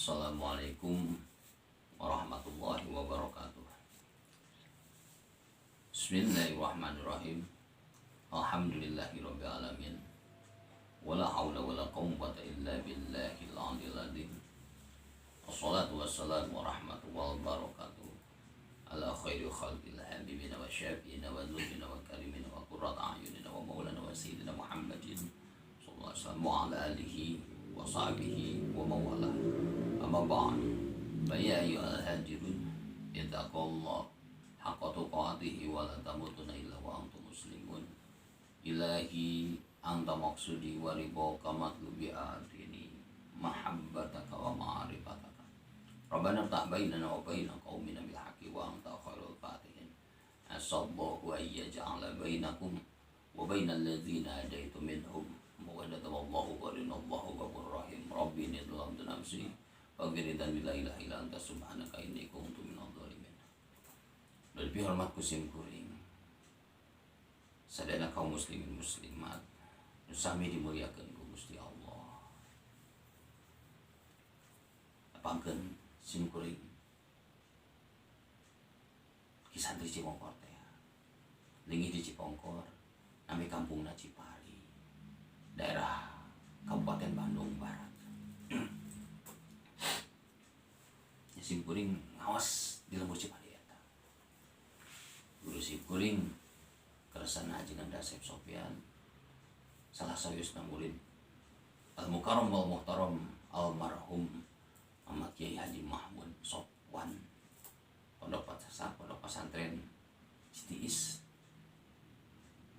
Assalamualaikum warahmatullahi wabarakatuh. Bismillahirrahmanirrahim. Alhamdulillahirabbil alamin. Wala haula wala quwwata illa billahil aliyil azim. Wassalatu wassalamu warahmatullahi wabarakatuh ala khairi khalqil habibina wa syafi'ina wa zurina wa karimina wa qurrata a'yunina wa maulana wa sayyidina Muhammadin sallallahu alaihi wasallam wa ala alihi wa sahbihi wa mawalah. Amma ba'd. Fa ya ayyuhal hajirun ittaqullah haqqa tuqatihi wa la tamutunna illa wa antum muslimun. Ilahi anta maqsudi wa ridhaka matlubi atini mahabbataka wa ma'rifataka. Rabbana ftah bainana wa baina qaumina bil haqqi wa anta khairul fatihin. Asallahu ay yaj'ala bainakum wa bainal ladzina adaitu minhum mawaddatan wallahu qadirun wallahu ghafurur rahim. Rabbi inni dzalamtu nafsi faghfir li la ilaha illa anta subhanaka inni kuntu minadh dhalimin. Lebih hormat ku simkuring sadayana kaum muslimin muslimat nu sami dimuliakeun ku Gusti Allah. Apangkeun simkuring ki santri Cipongkor teh. Lingih di Cipongkor, nami kampungna Cipari, daerah Kabupaten Bandung Barat. Ya, simkuring ngawas di lembur Cipari eta. Guru simkuring keresana ajengan Dasep Sofyan, salah sawiosna murid Al Mukarram wal Muhtaram almarhum Ahmad Kiai Haji Mahmud Sofwan, pondok pesantren Citiis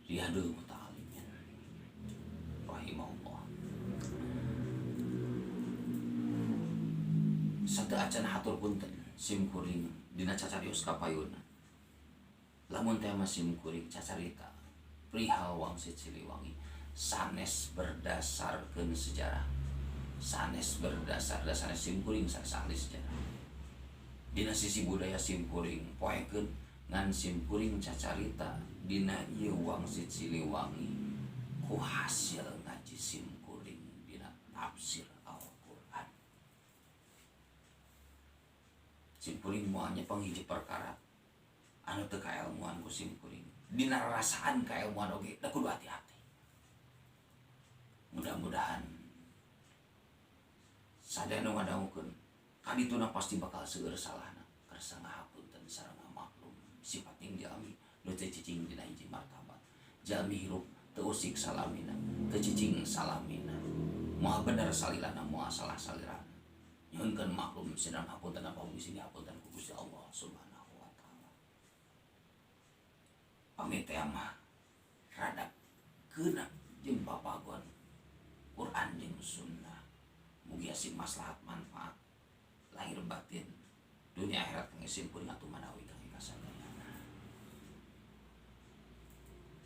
Riyadul Muta'alimin rahimahullah. Sateu acan hatur punten simkuring dina cacarios kapayuna. Lamun teh mah simkuring cacarita perihal wangsit Siliwangi sanes berdasarkeun sejarah, sanes berdasar sanes simkuring sanes ahli sejarah. Dina sisi budaya simkuring poekeun ngan simkuring cacarita dina ieu wangsit Siliwangi ku hasil ngaji simkuring dina tafsir Al-Qur'an. Simkuring moal nyepeng hiji perkara anu teu kaelmuan ku simkuring. Dina rasaan kaelmuan oge da kudu hati-hati. Mudah-mudahan sadaya nu ngadangukeun kadituna pasti bakal seueur salahna kersa ngahapunten sareng ngamaklum sifat ing jalmi nu teu cicing dina hiji martabat. Jalmi hirup teu usik salamina, teu cicing salamina. Moal bener salilana, moal salah salirana. Nyuhunkeun maklum sinareng hapunten apa bisi dihapunten ku Gusti Allah Subhanahu wa taala. Pamit teh mah rada keuna jeung papagon Quran jeung sunnah. Mugi asing maslahat manfaat lahir batin dunia akhirat kang simkuring atuh manawi kang kasadayana.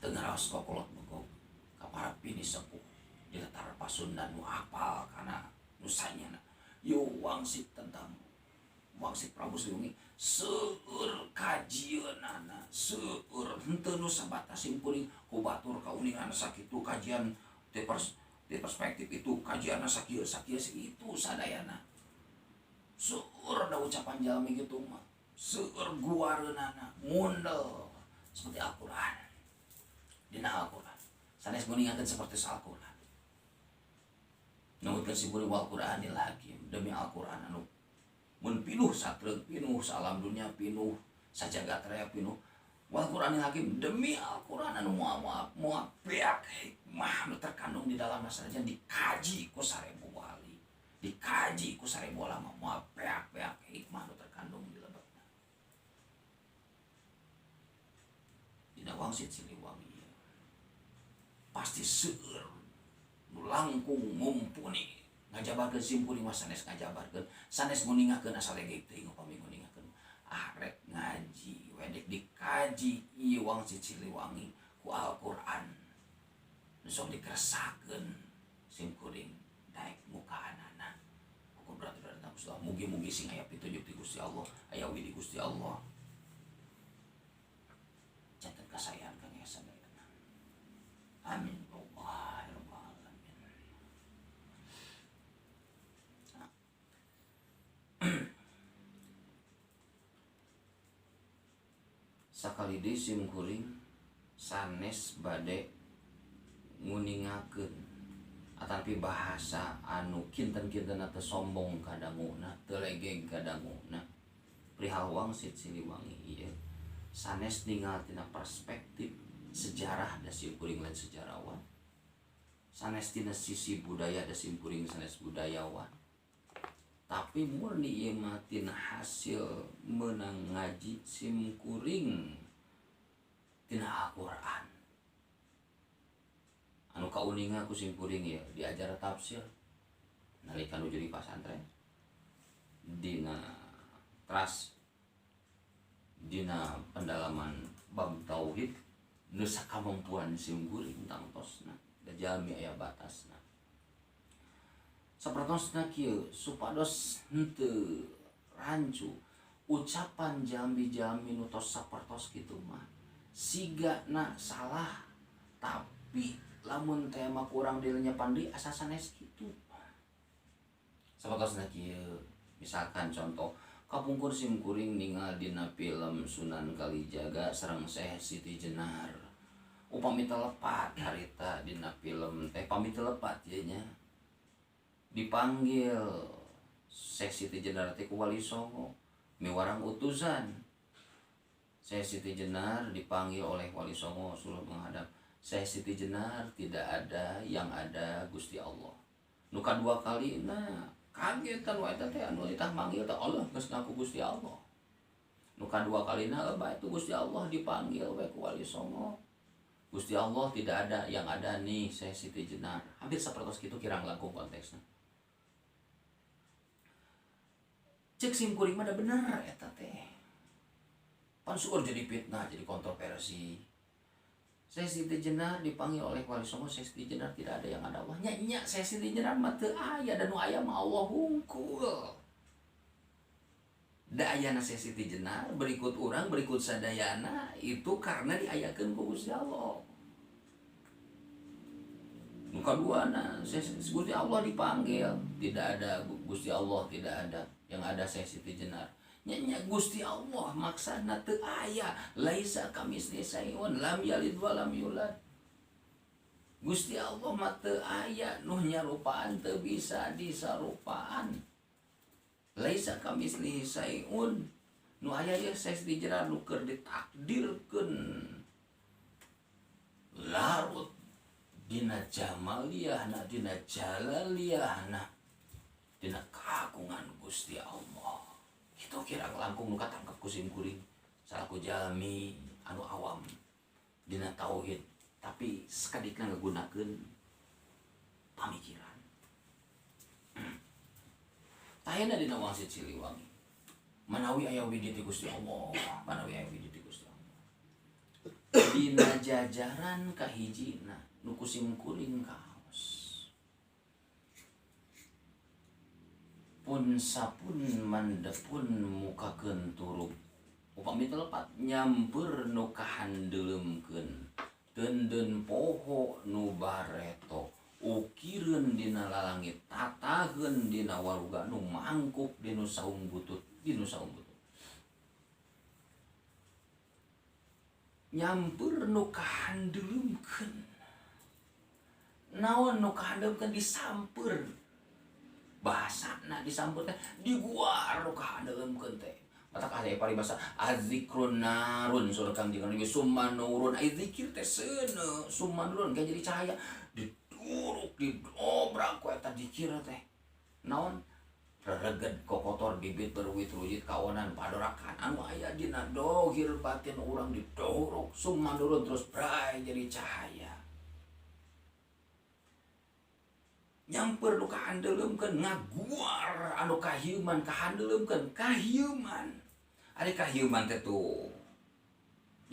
Teu ngaraos kokolot begog ka para pini sepuh di latar Pasundan nu apal kana nu sanyana. Yo wangsit tentang wangsit Prabu Siliwangi seueur kajieunana, seueur henteu nu sabatas simkuring ku batur kauningan sakitu kajian di perspektif itu kajianna sakieu sakieu itu sadayana. Seueur da ucapan jalmi kitu mah, seueur guareunana ngundel seperti Al-Qur'an. Dina Al-Qur'an sanes nguningakeun seperti Al-Qur'an. Numutkeun simkuring wal Qur'anil Hakim, demi Al-Qur'an anu mun pinuh satreuk pinuh salam dunia pinuh sajagat raya pinuh wal Qur'anil Hakim, demi Al-Qur'an anu moal beak hikmah nu terkandung di dalamna sanajan dikaji ku 1000 wali, dikaji ku 1000 ulama, moal beak-beak hikmah nu terkandung di lebetna. Dina wangsit Siliwangi pasti seueur nu langkung mumpuni ngajabarkeun simkuring mah sanes ngajabarkeun, sanes nguningakeun asal lege teuing upami nguningakeun. Ah rek ngaji we dek dikaji ieu wangsit Siliwangi ku Al-Qur'an nu sok dikeresakeun simkuring daek mukaanana. Hukum berat-berat Gusti Allah. Mugi-mugi sing aya pitujuk ti Gusti Allah, aya widi Gusti Allah. Janten kasayan kang sadayana. Amin. Allah ya rabbal alamin. Sakali deui sim kuring sanes bade nguningakeun atapi bahasa anu kinten-kinten teu sombong kadanguna, teu legeg kadanguna. Perihal wangsit Siliwangi ieu sanes ningal tina perspektif sejarah da sim kuring lain sejarawan. Sanes tina sisi budaya da sim kuring sanes budayawan. Tapi murni ieu mah tina hasil meunang ngaji sim kuring tina Al-Qur'an. Anu kauninga ku sim kuring ieu diajar tafsir nalika nuju di pasantren dina teras dina pendalaman bab tauhid nu sakamampuan sim kuring tangtosna da jalmi aya batasna. Sapertosna kieu supados henteu rancu ucapan jalmi-jalmi nu tos sapertos kitu mah sigana salah, tapi lamun tema kurang dilenyepan deui asa sanes kitu. Sapertosna kieu misalkan contoh kapungkur sim kuring ningal dina film Sunan Kalijaga sareng Syekh Siti Jenar. Upami teu lepat harita dina film teh pami teu lepat ieu nya. Dipanggil Syekh Siti Jenar teh ku Wali Songo miwarang utusan. Syekh Siti Jenar dipanggil oleh Wali Songo suruh menghadap. Syekh Siti Jenar tidak ada, yang ada Gusti Allah. Nu kadua kali nah kaget kan wae teh anu ditah manggil teh Allah geus ngaku Gusti Allah. Nu kadua kalina bae itu Gusti Allah dipanggil we ku Wali Songo. Gusti Allah tidak ada, yang ada nih Syekh Siti Jenar. Hampir sapertos kitu kirang langkung konteksna. Cek sim kuring mah da bener eta teh. Pan seueur jadi fitnah, jadi kontroversi. Syekh Siti Jenar dipanggil oleh Wali Songo, Syekh Siti Jenar tidak ada yang ada Allah. Nya nya Syekh Siti Jenar mah teu aya da nu aya mah Allah hungkul. Da ayana Syekh Siti Jenar berikut urang berikut sadayana itu karena diayakeun ku Gusti Allah. Nu kaduana Gusti Allah dipanggil, tidak ada Gusti Allah, tidak ada, yang ada Syekh Siti Jenar. Nya Gusti Allah maksana teu aya, laisa kamitslihi syai'un lam yalid wa lam yulad. Gusti Allah mah teu aya nu nyarupaan teu bisa disarupaan. Laisa kamitslihi syai'un. Nu aya ieu Syekh Siti Jenar nu keur ditakdirkeun larut dina jamaliyahna, dina jalaliyahna, dina kagungan Gusti Allah. Itu kirang langkung nu katangkep ku sim kuring salaku jalmi anu awam dina tauhid tapi sakedikna ngagunakeun pamikiran. Tahena dina wangsit Siliwangi manawi aya widi ti Gusti Allah, manawi aya widi ti Gusti Allah. Dina jajaran kahijina nu ku sim kuring kaos pun sapun mandepun mukakeun turuk upami teu lepat nyamper nu kahandeuleumkeun deundeun poho nu bareto ukireun dina lalangit tataheun dina waruga nu mangkup dinu saung butut dinu saung butut nyamper nu kahandeuleumkeun naon nu kahandeuleumkeun disamper bahasana disamper teh diguar nu kahandeuleumkeun teh matak aya paribasa azzikrun narun surah Kangjeng Nabi summa nurun ai zikir teh seuneu summa nurun kayak jadi cahaya diduruk didobrak ku eta zikir teh naon rereged kokotor bibit berwit rujit kawanan padorakan anu aya dina dohir batin urang didorok summa nurun terus bray jadi cahaya nyamper nu kahandeuleumkeun ngaguar anu kahieuman kahandeuleumkeun kahieuman ari kahieuman teh tuh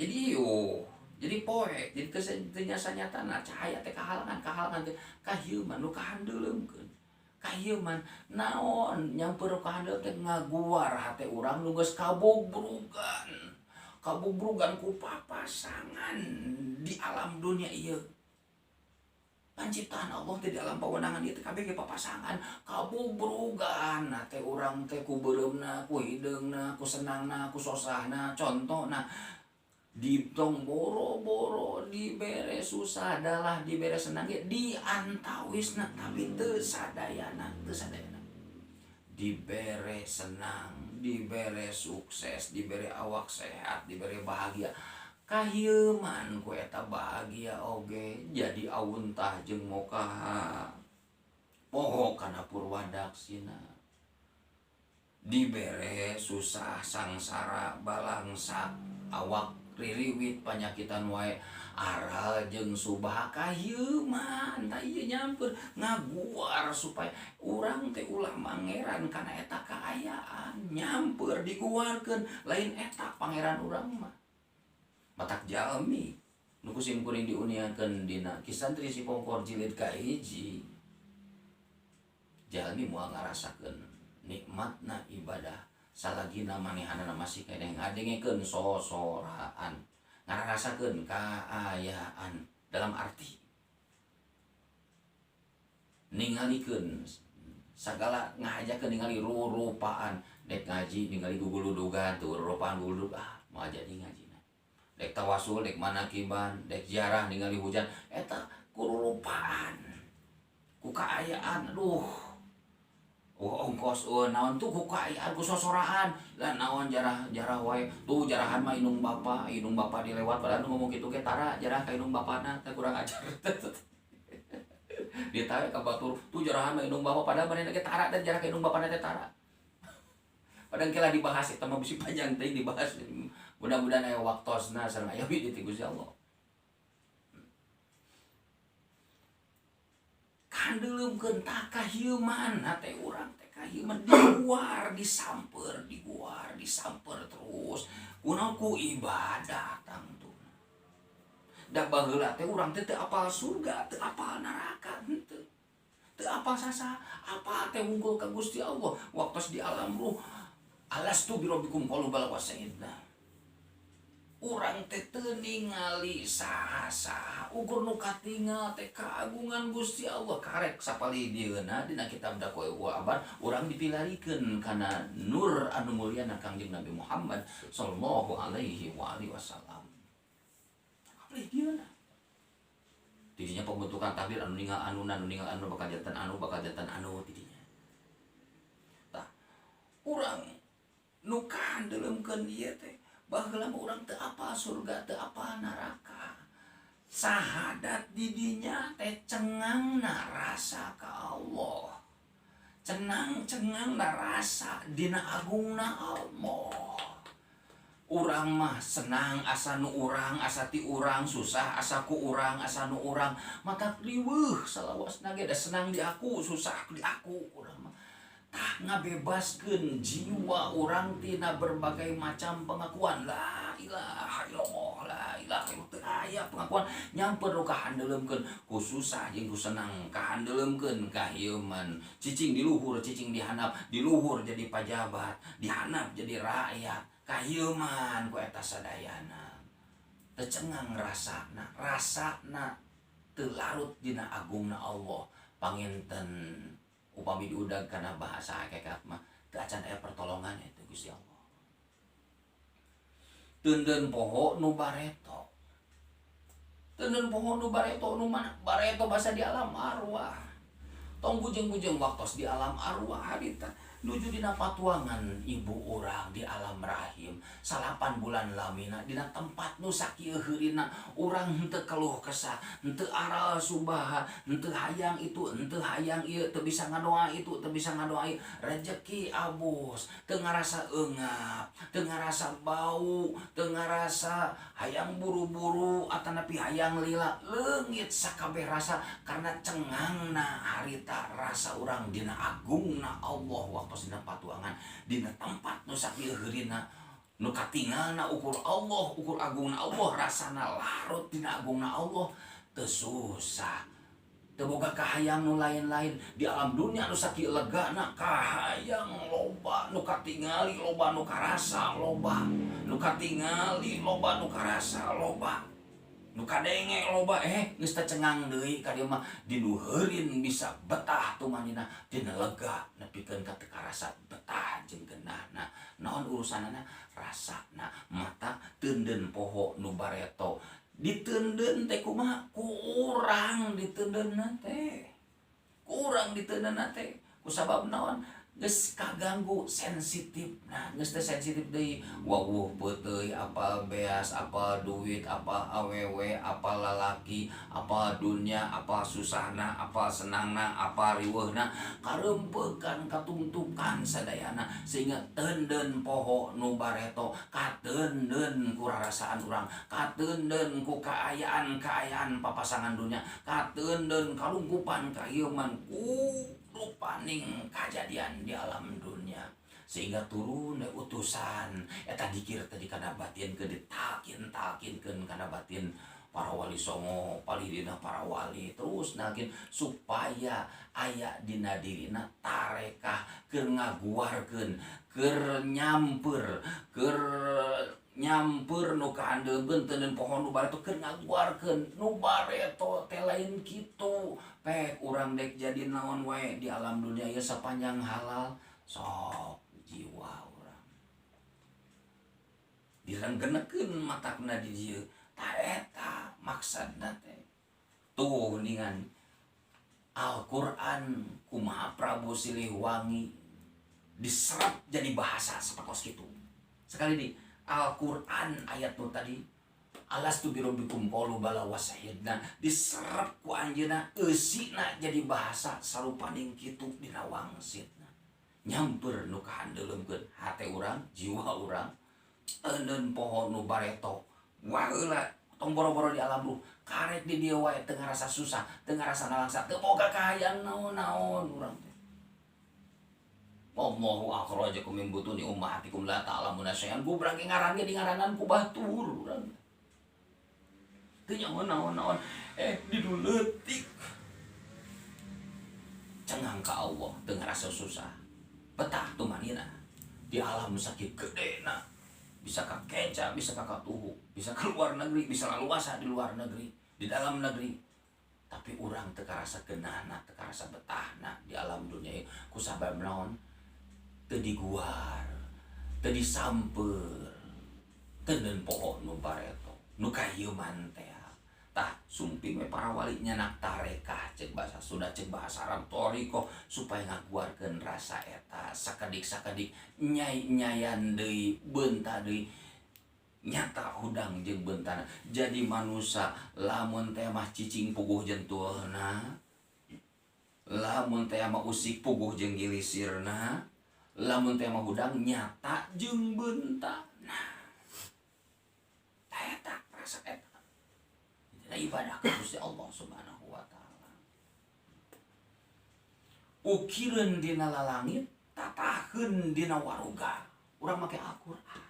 jadi yo jadi poe jadi teu nyata-nyatana cahaya teh kahalangan kahalangan teh kahieuman nu kahandeuleumkeun kahieuman naon nyamper nu kahandeuleum teh ngaguar hate urang nu geus kabubrugan kabubrugan ku papasangan di alam dunia ieu. Panciptaan Allah teh di alam pawenangan ieu teh kabeh ge papasangan kabubrugan nah teh urang teh ku beureumna ku hideungna ku senangna ku sosahna contona Di tong boro-boro dibere susah adalah dibere senang ge diantawisna, tapi teu sadayana, teu sadayana. Dibere senang, dibere sukses, dibere awak sehat, dibere bahagia. Kahieuman ku eta bahagia oge jadi awuntah jeung mokaha. Poho kana purwadaksina. Dibere susah sangsara balangsak awak ririwit panyakitan wae aral jeung subah kahieuman tah ieu nyamper ngaguar supaya urang teh ulah mangeran kana eta kaayaan nyamper diguarkeun lain eta pangeran urang mah matak jalmi nu ku sim kuring diuniakeun dina Ki Santri Sipongkor jilid kahiji jalmi moal ngarasakeun nikmatna ibadah salagina manehanana masih keneh ngadengekeun sosoraan ngarasakeun kaayaan dalam arti ningalikeun sagala ngahajakeun ningali rurupaan dek ngaji ningali guguludugan tuh rurupaan guguludug ah moal jadi ngajina dek tawasul dek manakiban dek ziarah ningali hujan eta ku rurupaan ku kaayaan aduh. Oh, ongkos oh, naon tuh ku kaayaan ku sosoraan lah naon jarah-jarah wae tuh jarahan mah indung bapa dilewat padahal nu ngomong kitu ge tara jarah ka indung bapana teh kurang ajar. Ditawe ka batur tuh jarahan mah indung bapa padahal manehna ge tara dan jarah ka indung bapana teh tara. Padahal kela dibahas eta mah bisi panjang teh dibahas mudah-mudahan aya waktosna sareng aya di Gusti Allah. Kandeleumkeun tah kahieuman hate urang teh kahieuman diguar disamper diguar disamper terus kunaon ku ibadah tangtuna da baheula teh urang teh teu apal surga teu apal neraka henteu teu apal sasa apa teh unggul ka Gusti Allah waktos di alam ruh alastu birabbikum qalu bala wa sayyidna urang teh teu ningali saha-saha ukur nu katingal teh kagungan Gusti Allah karek sapali dieuna dina kitab Daqoiqul Akhbar urang dipilarikeun kana nur anu mulyana Kangjeng Nabi Muhammad sallallahu alaihi wa alihi wasallam. Sapali dieuna tidinya pembentukan takdir anu ninggal anu anu ninggal anu bakal jantan anu bakal jantan anu tidinya tah urang nu kandeleumkeun ieu teh baheula mah urang teu apal surga teu apal neraka sahadat didinya teh cengangna rasa ka Allah cenang-cengangna rasa dina agungna Allah urang mah senang asa nu urang asa ti urang susah asa ku urang asa nu urang mata riweuh salawasna ge da senang di aku susah di aku urang mah tah ngabebaskeun jiwa urang tina berbagai macam pengakuan la ilaha illallah la ilaha illallah teu aya pengakuan nyamper nu kahandeleumkeun ku susah jeung ku senang kahandeleumkeun kahieuman cicing di luhur cicing di handap di luhur jadi pajabat di handap jadi rakyat kahieuman ku eta sadayana teu cengang rasana rasana teu larut dina agungna Allah panginten upami diudag kana bahasa hakikat mah teu acan aya pertolongan itu Gusti Allah. Teunden poho nu bareto. Teunden poho nu bareto nu mana? Bareto basa di alam arwah. Tong bujeng-bujeng waktos di alam arwah harita nuju dina patuangan ibu urang di alam rahim 8 bulan lamina dina tempat nu sakieu heurina urang henteu keluh kesah henteu aral subaha henteu hayang itu henteu hayang ieu teu bisa ngadoa itu teu bisa ngadoa ieu rejeki abus teu ngarasa eungap teu ngarasa bau teu ngarasa hayang buru-buru atanapi hayang lila leungit sakabeh rasa karena cengangna harita rasa urang dina agungna Allah waktu dina patuangan dina tempat nu sakieu heurina nu katingalna ukur Allah ukur agungna Allah rasana larut dina agungna Allah teu susah teu boga kahayang nu lain-lain di alam dunia nu sakieu legana kahayang loba nu katingali loba nu karasa loba nu katingali loba nu karasa loba nu kadenge loba geus teh cengang deui ka dieu mah dinuheurin bisa betah tumanina dina lega nepikeun ka teu karasa betah jeung geunahna. Naon urusanana? Rasana mata teunden poho nu bareto. Diteunden teh kumaha? Kurang diteundeunna teh. Kurang diteundeunna teh. Kusabab naon? Geus kaganggu sensitif. Nah, geus teh sensitif deui. Wawuh peuteuy, apal beas, apal duit, apal awewe, apal lalaki, apal dunya, apal susahna, apal senangna, apal riweuhna, karempekan katungtukan sadayana sehingga teunden poho nu bareto, kateunden ku rarasaan urang, kateunden ku kaayaan-kaayaan papasangan dunya, kateunden kalungkupan kahieuman ku rupaning kajadian di alam dunia sehingga turun utusan eta dikir tadi kana batin ke ditalkin-talkinkeun kana batin para wali songo palidina para wali terus nalkin supaya aya dina dirina tarekah keur ngaguarkeun keur nyamper nu kaandeulkeun teuneun pohon nu bareto keur ngaguarkeun nu bareto teh lain kitu pek urang dek jadi naon wae di alam dunia ieu sapanjang halal sok jiwa urang direnggenekeun matakna di dieu ta eta maksudna teh tuh ningan Al-Qur'an kumaha Prabu Siliwangi diserap jadi bahasa sapertos kitu sekali di Al-Qur'an ayat nu tadi alastu birabbikum qalu bala wasahidna diserap ku anjeunna eusina jadi bahasa sarupaning kitu dina wangsitna nyamper nu kahandeuleumkeun hate urang jiwa urang teuneun poho nu bareto waheula tong boro-boro di alam ruh karek di dieu wae teu ngarasa susah teu ngarasa nalangsa teu boga kahayang naon-naon urang teh. Wallahu akhrajakum min butuni ummahatikum la ta'lamuna syai'an. Gubrang ngaran ge di ngaranan ku batur urang. Teu nyaho naon-naon diduletik. Cengang ka Allah teu ngarasa susah. Betah tumanina di alam sakit gedena. Bisa ka kenca, bisa ka katuhu, bisa ke luar negeri, bisa laluasa di luar negeri, di dalam negeri. Tapi urang teu karasa geunahna, teu karasa betahna di alam dunia ieu ku sabab naon? Teu diguar, teu disamper, teuneun poho nu bareto, nu kahieuman teh. Tah sumping we para wali nyanak tarekah ceuk bahasa Sunda ceuk bahasa Arab thoriqoh supaya ngaguarkeun rasa eta sakedik-sakedik nyai-nyayan deui beunta deui nyata hudang jeung beuntana. Jadi manusia lamun teh mah cicing puguh jentulna, lamun teh mah usik puguh jeung gilisirna, lamun teh mah hudang nyata jeung beunta. Nah, eta rasa eta ibadah ka Gusti Allah Subhanahu wa taala. Ukireun dina lalangit, tataheun dina waruga. Urang make Al-Qur'an.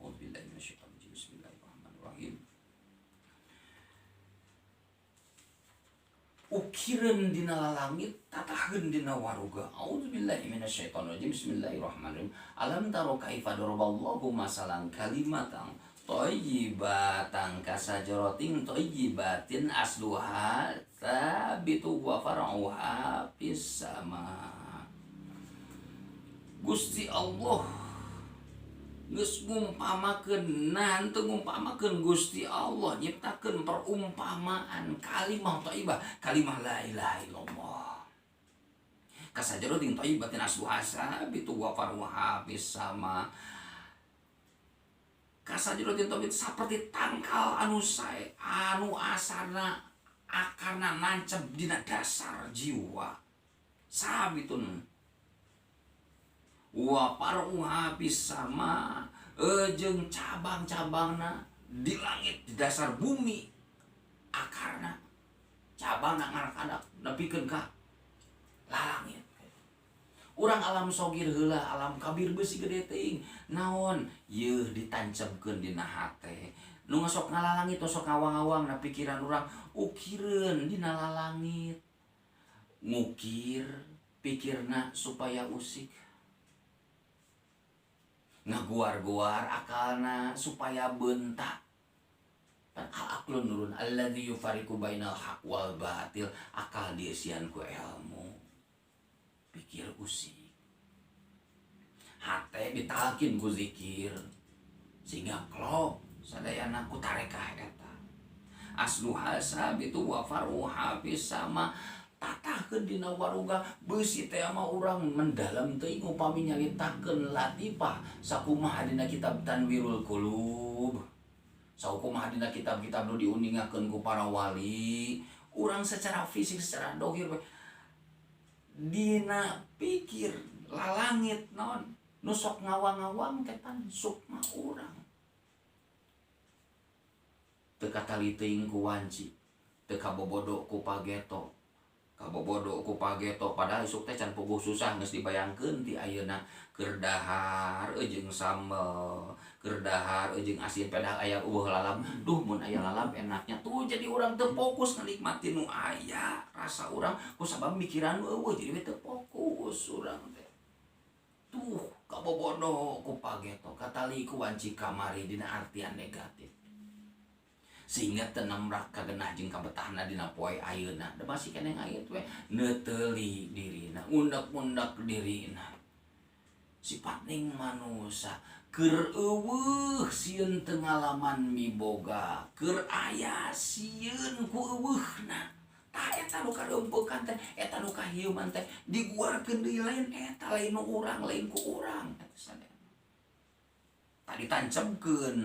A'udzubillahi minasyaitonir rajim. Bismillahirrahmanirrahim. Ukireun dina lalangit, tataheun dina waruga. A'udzubillahi minasyaitonir rajim. Bismillahirrahmanirrahim. Alam taro kaifa daraballahu masalan kalimatan thayyibatan kasajaratin thayyibatin asluha tsabitu wa far'uha fis sama. Gusti Allah geus ngumpamakeun, nah henteu ngumpamakeun Gusti Allah nyiptakeun perumpamaan kalimah thayyibah, kalimah la ilaha illallah. Kasajaratin thayyibatin asluha tsabitu wa far'uha fis sama. Kasajaratin thayyibah seperti tangkal anu sae anu asarna akarna nancep dina dasar jiwa. Sabitun wa par'uha fis sama jeung cabang-cabangna di langit di dasar bumi akarna cabangna ngarakadak nepikeun ka langit. Urang alam sogir heula alam kabir beusi gede teuing naon yeuh ditancapkeun dina hate nu sok ngalalangit sok ngawang-awang na pikiran urang ukireun dina lalangit ngukir pikirna supaya usik ngaguar-guar akalna supaya bentak. Pan al-aqlu nurun alladzi yufariqu bainal haq wal batil, akal dieusian ku ilmu pikir usik. Dibere ditalkin ku zikir sehingga klop sadayana ku tarekah eta. Asluha sabitu wa faruha fis sama. Tatahkeun dina waruga beusi teh mah urang mendalam teuing upami nyaritakeun latifah sakumaha dina kitab Tanwirul Qulub. Sakumaha dina kitab-kitab nu diuningakeun ku para wali, urang secara fisik secara dohir dina pikir lalangit naon nu sok ngawang-ngawang teh pan sukma urang. Teu katali teuing ku wanci, teu kabobodo ku pageto. Kabobodo ku pageto padahal isuk teh can puguh susah geus dibayangkeun ti ayeuna keur dahar jeung sambel, keur dahar jeung asin pedah aya eueuh lalap. Duh mun aya lalap enaknya tuh jadi urang teu fokus nganikmatin nu aya rasa urang kusabab mikiran nu eueuh jadi we teu fokus urang teh. Tuh kabobodo ku pageto katali ku wanci kamari dina artian negatif. Sehingga tenemrak kagenah jeung kabetahna dina poe ayeuna. Da masih keneh ngait we neuteuli dirina, undak-undak dirina. Sifat ning manusa keur eueuh sieun teu ngalaman miboga, keur aya sieun ku eueuhna. Tah eta nu kareumpekan teh, eta nu kahieuman teh diguarkeun deui lain eta lain nu urang, lain ku urang eta sadayana. Tadi tancebkeun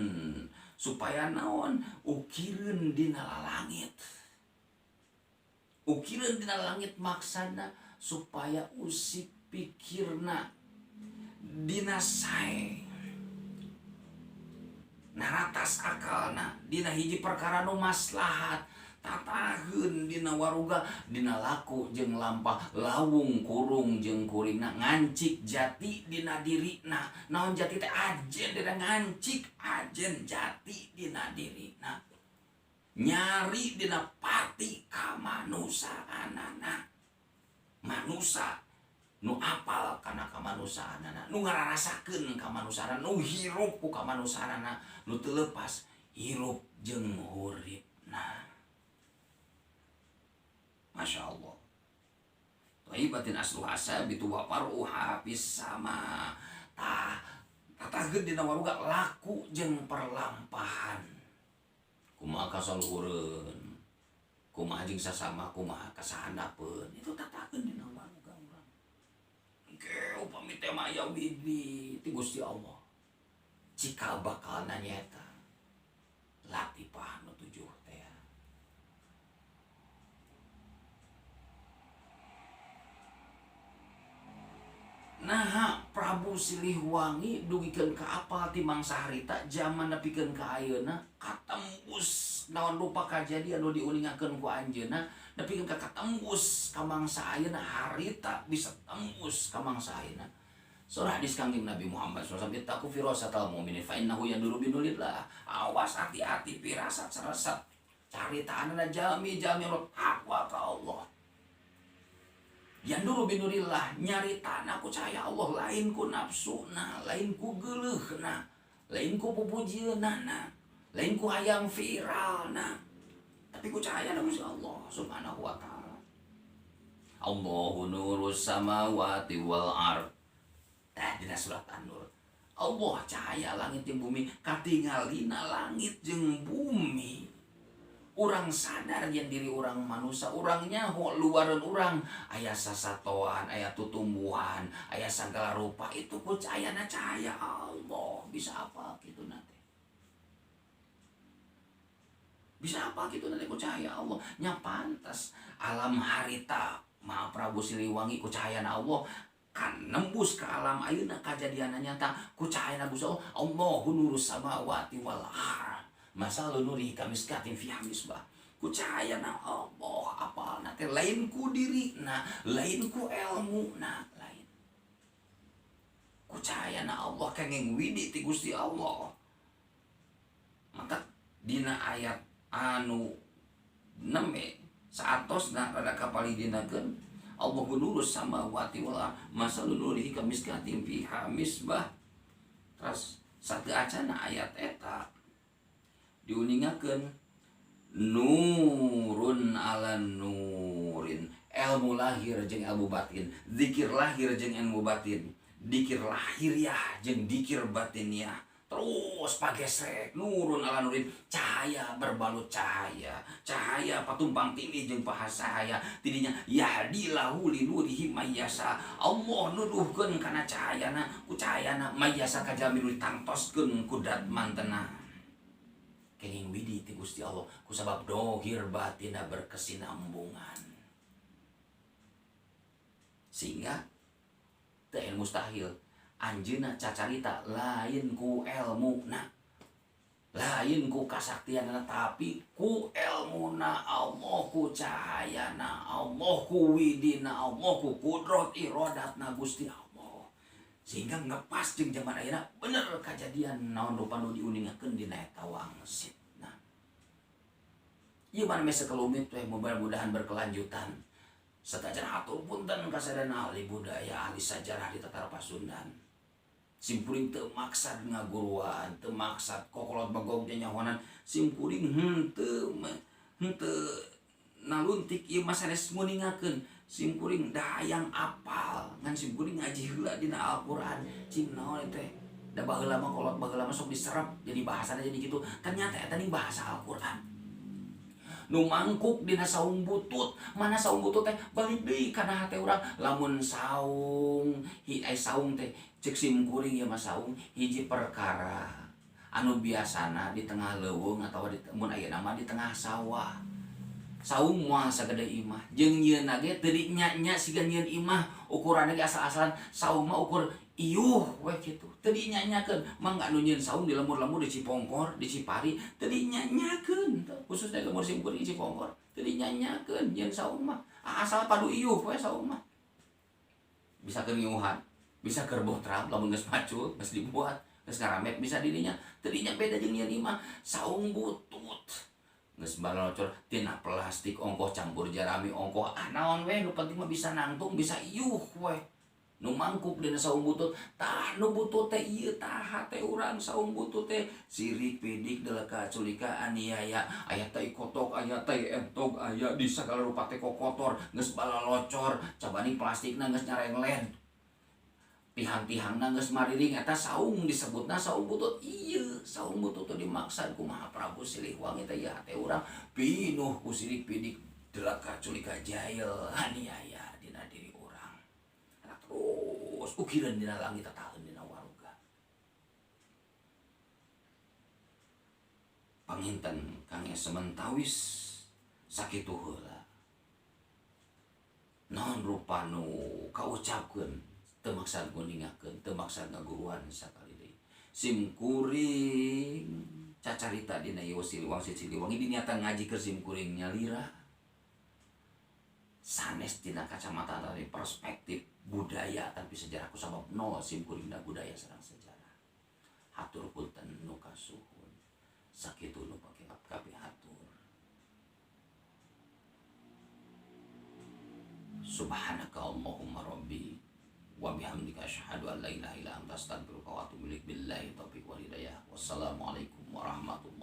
supaya naon ukireun dina langit. Ukireun dina langit maksana supaya usik pikirna dina sae. Naratas akalna dina hiji perkara nu maslahat tataheun dina waruga dina laku jeung lampah lawung kurung jeung kuringna ngancik jati dina dirina. Naon jati teh ajen dina ngancik ajen jati dina dirina. Nyari dina pati kamanusaanana. Manusa nu apal kana kamanusaanana, nu ngararasakeun kamanusaanana, nu hirup ku kamanusaanana, nu teu leupas hirup jeung huripna. Masya Allah. Thayyibatin asluha sabitu wa faruha fis sama. Tah, tatahkeun dina waruga laku jeung perlampahan. Kumaha kasaluhureun, kumaha jeung sasama, kumaha kasahandapeun. Itu tatahkeun dina waruga urang. Engke upami teh mah aya widi ti Gusti Allah. Cikal bakalna nyaeta latifah nu tujuh teh. Naha Prabu Siliwangi dugikeun ka apal ti mangsa harita zaman nepikeun ka ayeuna katembus naon rupa kajadian nu diuningakeun ku anjeunna nepikeun ka katembus ka mangsa ayeuna harita bisa tembus ka mangsa ayeuna. Surah hadis Kangjeng Nabi Muhammad sallallahu alaihi wasallam ittaqu firasatal mu'minin fa innahu yanduru binurillah. Awas hati-hati firasat seresep caritaanna jami-jami takwa ka Allah. Yanduru binurillah nyaritana ku cahaya Allah lain ku nafsuna, lain ku geuleuhna, lain ku pupujeunana, lain ku hayang viralna, tapi ku cahaya Gusti Allah Subhanahu wa taala. Allahu nurus samawati wal ard. Tah dina surat An-Nur. Allah cahaya langit jeung bumi, katingalina langit jeung bumi. Urang sadar yen diri urang manusia, urang nyaho luareun urang aya sasatoan, aya tutumbuhan, aya sagala rupa itu ku cahayana cahaya Allah. Bisa apa kitu nanti? Bisa apa kitu nanti ku cahaya Allah? Nya pantas alam harita Maha Prabu Siliwangi ku cahayana Allah kan nembus ke alam ayeuna kajadianna nyata ku cahayana Gusti Allah. Allahu nurus samawati wal ard. Masalu nurihi kamiskatin fiha misbah. Ku cahayana Allah apalna teh lain ku dirina, lain ku elmuna, lain. Ku cahayana Allah kenging widi ti Gusti Allah. Maka dina ayat anu neme saatosna rada kapalidinakeun Allahu nurus samawati wal ard masalu nurihi kamiskatin fiha misbah. Terus satu acana ayat eta diuningakeun nurun ala nurin, ilmu lahir jeung ilmu batin, zikir lahir jeung ilmu batin, Dikir lahiriah jeung dikir batiniah terus pagesek nurun ala nurin cahaya berbalut cahaya cahaya patumpang tindih jeung pahasahaya tidinya yahdilahu linurihi mayyasa Allah nuduhkeun kana cahayana ku cahayana mayyasa ka jalmi nu ditangtoskeun ku dat mantena kenging widi ti Gusti Allah kusabab dohir batina berkesinambungan sehingga teu mustahil anjeunna cacarita lain ku elmuna lain ku kasaktianna tapi ku elmuna Allah ku cahayana Allah ku widina Allah ku kudrat iradatna Gusti Allah sehingga ngepas jeung zaman ayeuna bener kajadian naon rupa nu diuningakeun dina eta wangsitna. Ieu mah meh sakelumit we mudah-mudahan berkelanjutan. Satajan hatur punten kasadayana ahli budaya ahli sajarah di Tatar Pasundan. Simkuring teu maksad ngaguruan, teu maksad kokolot bagog nyahonan, simkuring henteu henteu naluntik ieu mah sanes nguningakeun. Simkuring dayang apal ngan simkuring ngaji heula dina Al-Qur'an. Cing naon teh? Da baheula mah kolot baheula mah sok diserap jadi bahasana jadi kitu. Ternyata eta ning bahasa Al-Qur'an. Nu mangkuk dina saung butut, mana saung butut teh balik deui kana hate urang. Lamun saung, hi ai saung teh cek simkuring ieu mah saung hiji perkara anu biasana di tengah leuweung atawa di mun ayeuna mah di tengah sawah. Saung moal sagede imah jeung nyieunna ge teu dinya-nya siga nyieun imah ukuranna ge asal-asalan saung mah ukur iuh we kitu teu dinyanyakeun mangga anu nyieun saung di lembur-lembur di Cipongkor di Cipari teu dinyanyakeun khususnya lembur simkuring di Cipongkor teu dinyanyakeun nyieun saung mah asal padu iuh we saung mah bisa keur ngiuhan bisa keur botram lamun geus macul geus dibuat geus ngaramet bisa dirinya teu dinya beda jeung nyieun imah saung butut geus balocor tina plastik ongkoh campur jarami ongkoh ah naon we nu penting mah bisa nangtung bisa iuh we nu mangkuk dina saung butut tah nu butut teh ieu tah hate urang saung butut teh sirik pidik deleka culika aniaya aya tai kotok aya tai entog aya di sagala rupa teh kokotor geus balalocor cabani plastikna geus nyarenglen tihang-tihangna geus mariring eta saung disebutna saung butut ieu saung butut teh dimaksad ku Maha Prabu Siliwangi teh ieu hate urang pinuh ku sirik pidik deleka culika jail aniaya dina diri urang terus ukiran dina langit tataheun dina waruga panginten kang sementawis sakitu heula naon rupa nu kaucapkeun teu maksad nguningakeun teu maksad ngaguruan sakali deui simkuring cacarita dina ieu Siliwangi Siliwangi diniatan ngaji keur simkuring nyalira sanes dina kacamata dari perspektif budaya tapi sejarah kusabab nol simkuring da budaya sareng sejarah hatur punten nu kasuhun sakitu nu pake kapihatur subhanaka allahumma rabbi wa bihamdika asyhadu an la ilaha illa anta astaghfiruka wa atubu ilaik billahi taufiq wal hidayah wassalamualaikum warahmatullahi.